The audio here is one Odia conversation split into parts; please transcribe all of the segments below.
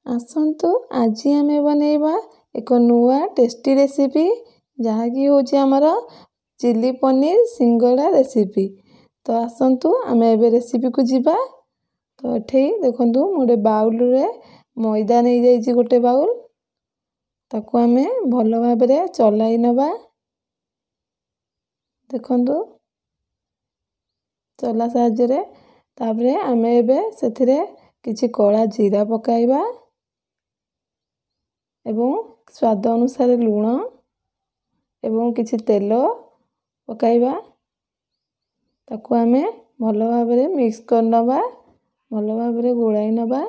ଆସନ୍ତୁ ଆଜି ଆମେ ବନେଇବା ଏକ ନୂଆ ଟେଷ୍ଟି ରେସିପି, ଯାହାକି ହେଉଛି ଆମର ଚିଲି ପନିର ସିଙ୍ଗଡ଼ା ରେସିପି। ତ ଆସନ୍ତୁ ଆମେ ଏବେ ରେସିପିକୁ ଯିବା। ତ ଏଠି ଦେଖନ୍ତୁ, ମୁଁ ଗୋଟେ ବାଉଲରେ ମଇଦା ନେଇଯାଇଛି ଗୋଟେ ବାଉଲ। ତାକୁ ଆମେ ଭଲ ଭାବରେ ଚଲାଇ ନେବା। ଦେଖନ୍ତୁ, ଚଲା ସାହାଯ୍ୟରେ। ତାପରେ ଆମେ ଏବେ ସେଥିରେ କିଛି କଳା ଜିରା ପକାଇବା ଏବଂ ସ୍ୱାଦ ଅନୁସାରେ ଲୁଣ ଏବଂ କିଛି ତେଲ ପକାଇବା। ତାକୁ ଆମେ ଭଲ ଭାବରେ ମିକ୍ସ କରିନେବା, ଭଲ ଭାବରେ ଗୋଳାଇ ନେବା।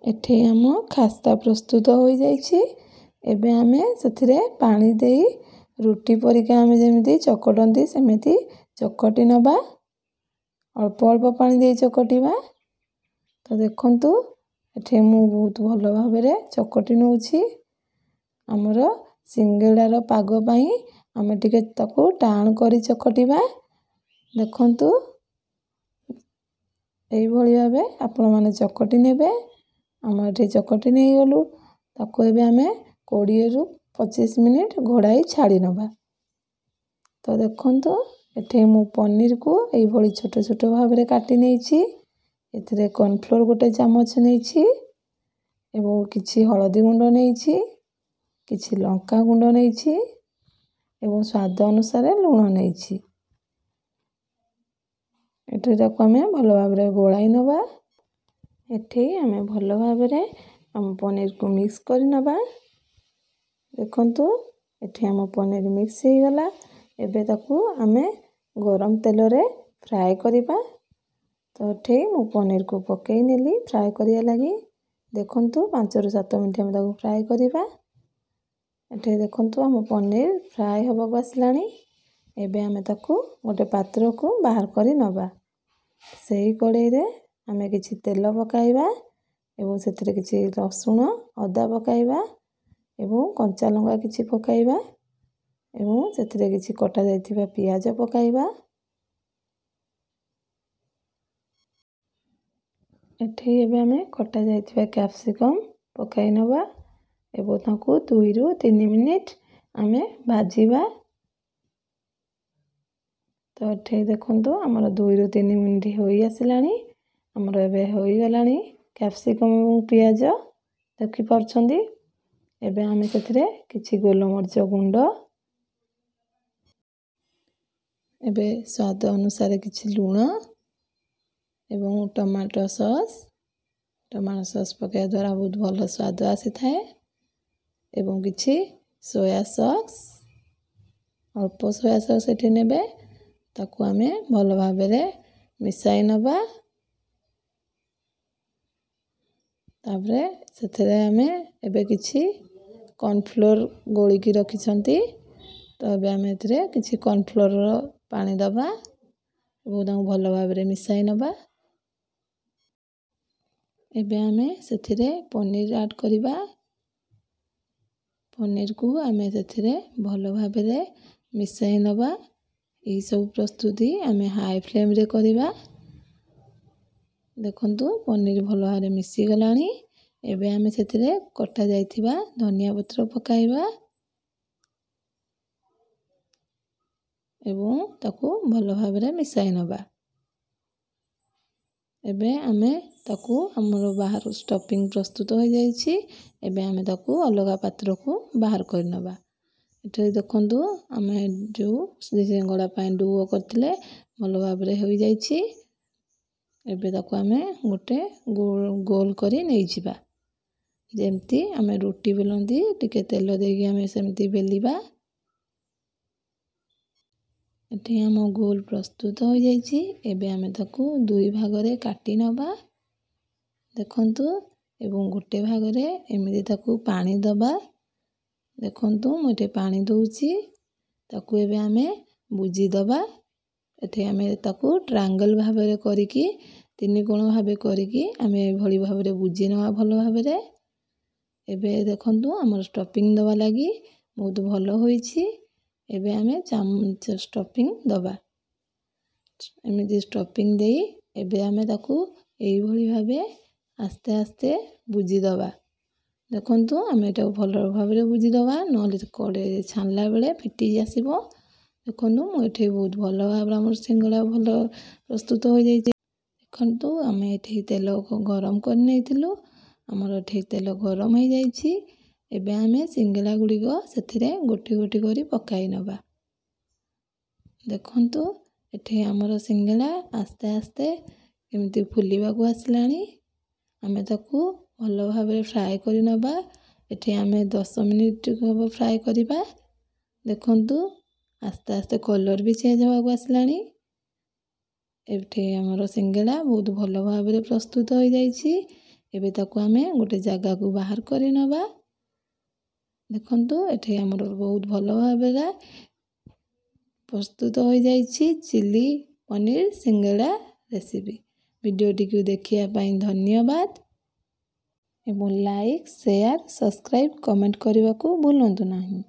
ଏଠି ଆମ ଖାସ୍ତା ପ୍ରସ୍ତୁତ ହୋଇଯାଇଛି। ଏବେ ଆମେ ସେଥିରେ ପାଣି ଦେଇ ରୁଟି ପରିକା ଆମେ ଯେମିତି ଚକଟନ୍ତି ସେମିତି ଚକଟି ନେବା। ଅଳ୍ପ ଅଳ୍ପ ପାଣି ଦେଇ ଚକଟିବା। ତ ଦେଖନ୍ତୁ, ଏଠି ମୁଁ ବହୁତ ଭଲ ଭାବରେ ଚକଟି ନେଉଛି। ଆମର ସିଙ୍ଗଡ଼ାର ପାଗ ପାଇଁ ଆମେ ଟିକେ ତାକୁ ଟାଣ କରି ଚକଟିବା। ଦେଖନ୍ତୁ, ଏଇଭଳି ଭାବେ ଆପଣମାନେ ଚକଟି ନେବେ। ଆମେ ଏଠି ଚକଟି ନେଇଗଲୁ। ତାକୁ ଏବେ ଆମେ 20ରୁ 25 ମିନିଟ୍ ଘୋଡ଼ାଇ ଛାଡ଼ି ନେବା। ତ ଦେଖନ୍ତୁ, ଏଠି ମୁଁ ପନିରକୁ ଏଇଭଳି ଛୋଟ ଛୋଟ ଭାବରେ କାଟି ନେଇଛି। ଏଥିରେ କର୍ଣ୍ଣଫ୍ଲୋର୍ ଗୋଟେ ଚାମଚ ନେଇଛି ଏବଂ କିଛି ହଳଦୀ ଗୁଣ୍ଡ ନେଇଛି, କିଛି ଲଙ୍କା ଗୁଣ୍ଡ ନେଇଛି ଏବଂ ସ୍ୱାଦ ଅନୁସାରେ ଲୁଣ ନେଇଛି। ଏଠି ତାକୁ ଆମେ ଭଲ ଭାବରେ ଗୋଳାଇ ନେବା। ଏଠି ଆମେ ଭଲ ଭାବରେ ଆମ ପନିରକୁ ମିକ୍ସ କରିନେବା। ଦେଖନ୍ତୁ, ଏଠି ଆମ ପନିର ମିକ୍ସ ହେଇଗଲା। ଏବେ ତାକୁ ଆମେ ଗରମ ତେଲରେ ଫ୍ରାଏ କରିବା। ତ ଏଠି ମୁଁ ପନିରକୁ ପକାଇ ନେଲି ଫ୍ରାଏ କରିବା ଲାଗି। ଦେଖନ୍ତୁ, 5ରୁ 7 ମିନିଟ୍ ଆମେ ତାକୁ ଫ୍ରାଏ କରିବା। ଏଠି ଦେଖନ୍ତୁ, ଆମ ପନିର ଫ୍ରାଏ ହେବାକୁ ଆସିଲାଣି। ଏବେ ଆମେ ତାକୁ ଗୋଟେ ପାତ୍ରକୁ ବାହାର କରି ନେବା। ସେଇ କଡ଼େଇରେ ଆମେ କିଛି ତେଲ ପକାଇବା ଏବଂ ସେଥିରେ କିଛି ରସୁଣ ଅଦା ପକାଇବା ଏବଂ କଞ୍ଚା ଲଙ୍କା କିଛି ପକାଇବା ଏବଂ ସେଥିରେ କିଛି କଟା ଯାଇଥିବା ପିଆଜ ପକାଇବା। ଏଠି ଏବେ ଆମେ କଟା ଯାଇଥିବା କ୍ୟାପ୍ସିକମ୍ ପକାଇ ନେବା ଏବଂ ତାକୁ 2ରୁ 3 ମିନିଟ୍ ଆମେ ଭାଜିବା। ତ ଏଠି ଦେଖନ୍ତୁ, ଆମର 2ରୁ 3 ମିନିଟ୍ ହୋଇ ଆସିଲାଣି। ଆମର ଏବେ ହୋଇଗଲାଣି କ୍ୟାପ୍ସିକମ୍ ଏବଂ ପିଆଜ, ଦେଖିପାରୁଛନ୍ତି। ଏବେ ଆମେ ସେଥିରେ କିଛି ଗୋଲମରିଚ ଗୁଣ୍ଡ, ଏବେ ସ୍ୱାଦ ଅନୁସାରେ କିଛି ଲୁଣ ଏବଂ ଟମାଟୋ ସସ୍। ଟମାଟୋ ସସ୍ ପକାଇବା ଦ୍ୱାରା ବହୁତ ଭଲ ସ୍ୱାଦ ଆସିଥାଏ। ଏବଂ କିଛି ସୋୟା ସସ୍, ଅଳ୍ପ ସୋୟା ସସ୍ ଏଠି ନେବେ। ତାକୁ ଆମେ ଭଲ ଭାବରେ ମିଶାଇ ନେବା। ତାପରେ ସେଥିରେ ଆମେ ଏବେ କିଛି କର୍ଣ୍ଣଫ୍ଲୋର୍ ଗୋଳିକି ରଖିଛନ୍ତି। ତ ଏବେ ଆମେ ଏଥିରେ କିଛି କର୍ଣ୍ଣଫ୍ଲୋର୍ର ପାଣି ଦେବା ଏବଂ ତାକୁ ଭଲ ଭାବରେ ମିଶାଇ ନେବା। ଏବେ ଆମେ ସେଥିରେ ପନିର ଆଡ଼୍ କରିବା। ପନିରକୁ ଆମେ ସେଥିରେ ଭଲ ଭାବରେ ମିଶାଇ ନେବା। ଏହିସବୁ ପ୍ରସ୍ତୁତି ଆମେ ହାଇ ଫ୍ଲେମ୍ରେ କରିବା। ଦେଖନ୍ତୁ, ପନିର ଭଲ ଭାବରେ ମିଶିଗଲାଣି। ଏବେ ଆମେ ସେଥିରେ କଟା ଯାଇଥିବା ଧନିଆ ପତ୍ର ପକାଇବା ଏବଂ ତାକୁ ଭଲ ଭାବରେ ମିଶାଇ ନେବା। ଏବେ ଆମେ ତାକୁ ଆମର ବାହାରୁ ଷ୍ଟଫିଂ ପ୍ରସ୍ତୁତ ହୋଇଯାଇଛି। ଏବେ ଆମେ ତାକୁ ଅଲଗା ପାତ୍ରକୁ ବାହାର କରିନେବା। ଏଠାରେ ଦେଖନ୍ତୁ, ଆମେ ଯେଉଁ ସିଙ୍ଗଡ଼ା ପାଇଁ ଡୁଅ କରିଥିଲେ ଭଲ ଭାବରେ ହୋଇଯାଇଛି। ଏବେ ତାକୁ ଆମେ ଗୋଟେ ଗୋଲ କରି ନେଇଯିବା। ଯେମିତି ଆମେ ରୁଟି ବେଲନ୍ତି, ଟିକେ ତେଲ ଦେଇକି ଆମେ ସେମିତି ବେଲିବା। ଏଠି ଆମ ଗୋଲ ପ୍ରସ୍ତୁତ ହୋଇଯାଇଛି। ଏବେ ଆମେ ତାକୁ ଦୁଇ ଭାଗରେ କାଟି ନେବା। ଦେଖନ୍ତୁ, ଏବଂ ଗୋଟେ ଭାଗରେ ଏମିତି ତାକୁ ପାଣି ଦେବା। ଦେଖନ୍ତୁ, ମୁଁ ଏଠି ପାଣି ଦେଉଛି। ତାକୁ ଏବେ ଆମେ ବୁଜିଦେବା। ଏଠି ଆମେ ତାକୁ ଟ୍ରାଙ୍ଗଲ୍ ଭାବରେ କରିକି, ତିନି କୋଣ ଭାବେ କରିକି ଆମେ ଏଭଳି ଭାବରେ ବୁଜି ନେବା ଭଲ ଭାବରେ। ଏବେ ଦେଖନ୍ତୁ, ଆମର ଷ୍ଟଫିଂ ଦେବା ଲାଗି ବହୁତ ଭଲ ହୋଇଛି। ଏବେ ଆମେ ଷ୍ଟଫିଂ ଦେବା। ଏମିତି ଷ୍ଟଫିଂ ଦେଇ ଏବେ ଆମେ ତାକୁ ଏଇଭଳି ଭାବେ ଆସ୍ତେ ଆସ୍ତେ ବୁଜିଦେବା। ଦେଖନ୍ତୁ, ଆମେ ଏଟାକୁ ଭଲ ଭାବରେ ବୁଜିଦେବା, ନହେଲେ କଡ଼େଇରେ ଛାଣିଲା ବେଳେ ଫିଟି ଆସିବ। ଦେଖନ୍ତୁ, ମୁଁ ଏଠି ବହୁତ ଭଲ ଭାବରେ ଆମର ସିଙ୍ଗଡ଼ା ଭଲ ପ୍ରସ୍ତୁତ ହୋଇଯାଇଛି। ଦେଖନ୍ତୁ, ଆମେ ଏଠି ତେଲ ଗରମ କରିନେଇଥିଲୁ। ଆମର ଏଠି ତେଲ ଗରମ ହୋଇଯାଇଛି। ଏବେ ଆମେ ସିଙ୍ଗଡ଼ା ଗୁଡ଼ିକ ସେଥିରେ ଗୋଟି ଗୋଟି କରି ପକାଇ ନେବା। ଦେଖନ୍ତୁ, ଏଠି ଆମର ସିଙ୍ଗଡ଼ା ଆସ୍ତେ ଆସ୍ତେ ଏମିତି ଫୁଲିବାକୁ ଆସିଲାଣି। ଆମେ ତାକୁ ଭଲ ଭାବରେ ଫ୍ରାଏ କରି ନେବା। ଏଠି ଆମେ 10 ମିନିଟ୍ ହେବ ଫ୍ରାଏ କରିବା। ଦେଖନ୍ତୁ, ଆସ୍ତେ ଆସ୍ତେ କଲର୍ ବି ଚେଞ୍ଜ ହେବାକୁ ଆସିଲାଣି। ଏଠି ଆମର ସିଙ୍ଗଡ଼ା ବହୁତ ଭଲ ଭାବରେ ପ୍ରସ୍ତୁତ ହୋଇଯାଇଛି। ଏବେ ତାକୁ ଆମେ ଗୋଟେ ଜାଗାକୁ ବାହାର କରି ନେବା। ଦେଖନ୍ତୁ, ଏଠି ଆମର ବହୁତ ଭଲ ଭାବରେ ପ୍ରସ୍ତୁତ ହୋଇଯାଇଛି ଚିଲି ପନିର ସିଙ୍ଗଡ଼ା ରେସିପି। ଭିଡ଼ିଓଟିକୁ ଦେଖିବା ପାଇଁ ଧନ୍ୟବାଦ ଏବଂ ଲାଇକ୍, ସେୟାର, ସବସ୍କ୍ରାଇବ୍, କମେଣ୍ଟ କରିବାକୁ ଭୁଲନ୍ତୁ ନାହିଁ।